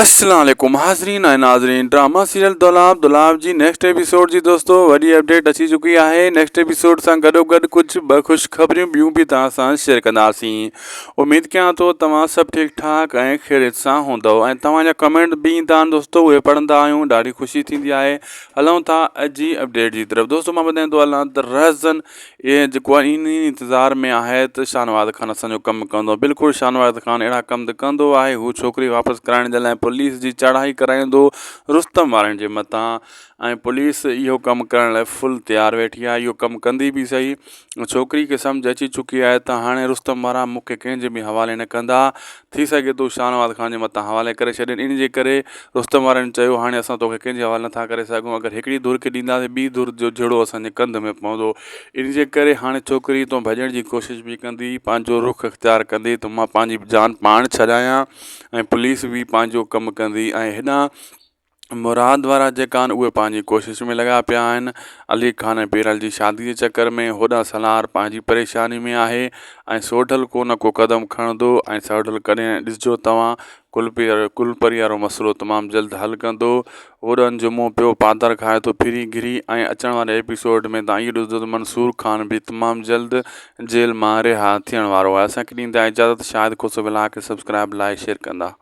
السلام عليڪم حاضرين ۽ ناظرين ڊراما سيريل دولاب دولاب جي نيڪسٽ ايپيسوڊ جي دوستو وڏي اپڊيٽ اچي چڪي آهي نيڪسٽ ايپيسوڊ سان گڏو گڏ ڪجهه ٻه خوش خبريون ٻيون به توهان سان شيئر ڪنداسين اميد ڪيان ٿو توهان سڀ ٺيڪ ٺاڪ ۽ خيريت سان هوندو ۽ توهان جا ڪمينٽ به ايندا آهن دوستو اهي پڙهندا آهيون ڏاڍي خوشي ٿيندي آهي هلون ٿا اڄ جي اپڊيٽ جي طرف دوستو مان ٻڌائيندو هلان ته رهزن اهي جيڪو آهي انهي انتظار ۾ آهي ته شاهنواز خان اسان جو ڪم ڪندو بلڪل شاهنواز خان اهڙا ڪم ته ڪندو آهي هو ڇوڪري واپس ڪرائڻ جي لاء پوليس جي چڙهائي ڪرائيندو رستم وارن جي مٿان ۽ پوليس اهو ڪم ڪرڻ لاء فل تيار ويٺي آهي اهو ڪم ڪندي به سهي ڇوڪري کي سمجهه اچي چڪي آهي ته هاڻي رستم وارا مون کي ڪنهن جي به حوالي نه ڪندا ٿي سگهي ٿو شاهنواز خان جي مٿان حوالي ڪري ڇڏين ان جي ڪري رستم وارن چيو هاڻي اسان توکي ڪنهن جي حوالي نٿا ڪري سگهون اگر هڪڙي ڌر کي ڏينداسين ٻي ڌر جو جهيڙو اسان جي ڪنڌ ۾ پوندو ان جي ڪري هاڻي ڇوڪري تون ڀڄڻ جي ڪوشش به ڪندي پنهنجو رخ اختيار ڪندي ته مان پنهنجي جان پاڻ ڇڏايان ۽ پوليس به پنهنجو ڪم ڪندي ۽ هيڏانهن مراد وارا جيڪا آهن اهي پنهنجي ڪوشش ۾ لڳا پيا آهن علي خان ۽ پيرل جي شادي جي چڪر ۾ هوڏانهن سلار پنهنجي پريشاني ۾ آهي ۽ سوڍل ڪو نه ڪو قدم کڻندو ۽ سوڍل ڪڏهن ڏسجو توهان گل گل پري وارو مسئلو تمام جلد حل ڪندو هوڏانهن جمعو پيو پادر کائي ٿو ڦري گهري ۽ اچڻ واري ايپيسوڊ ۾ توهان اهو ڏسندو ته منصور خان به تمام جلد جيل مان رها ٿيڻ وارو آهي اسان کي ڏيندا اجازت شاهد کوسو ولاگ کي سبسڪرائب لائڪ شيئر ڪندا.